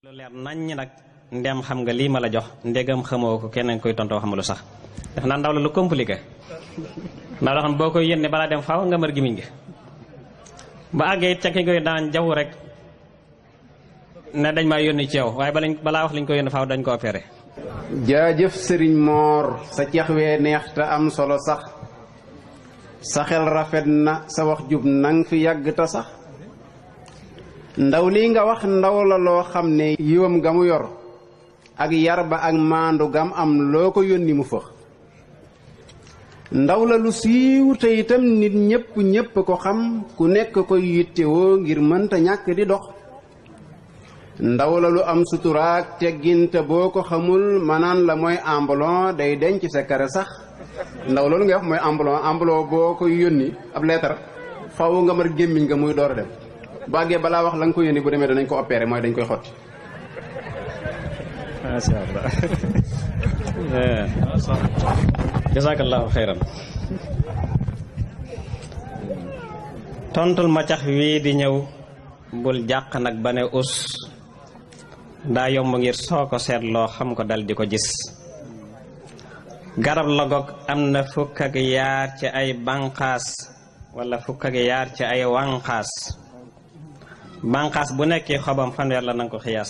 lu leer naññ nag ndem xam nga lii ma la jox ndegam xamoo ko keneen koy tontoo xamulu sax def naa ndaw la lu compliqué ndaw la xam boo koy yónnee balaa dem faaw nga mër gimiñ gi ba àggee it ca ki koy daan jaww rek ne dañ maa yónni ci yow waaye balaa wax liñ ko yónni faaw dañ ko opéré. jaajëf sëriñ Moor sa ceex wee neex te am solo sax sa xel rafet na sa wax jub nang fi yàgg ta sax ndaw lii nga wax ndaw la loo xam ne yiwam ga mu yor ak yar ba ak maandu gam am loo ko yónni mu fëx ndaw la lu siiw te itam nit ñépp ko xam ku nekk koy yittewoo ngir mënta ñàkk di dox ndaw la lu am suturaak tegginte boo ko xamul manaan la mooy ambulon day denc sa kare sax ndaw loolu ngay wax mooy ambulon boo koy yónni ab leetar faw nga mar gémmiñ nga muy door a dem bàggee balaa wax la nga ko yónni bu demee danañ ko opéré mooy dañ koy xotti. macha allah jazakallahu xayran tontul ma cax wii di ñëw bul jàq nag ba ne us daa yomb ngir soo ko seetloo xam ko dal di ko gis garab la gog am na fukk ak yaar ci ay banqaas wala fukk ak yaar ci ay wanqaas banqaas bu nekkee xobam fanweer la nanga ko xiyaas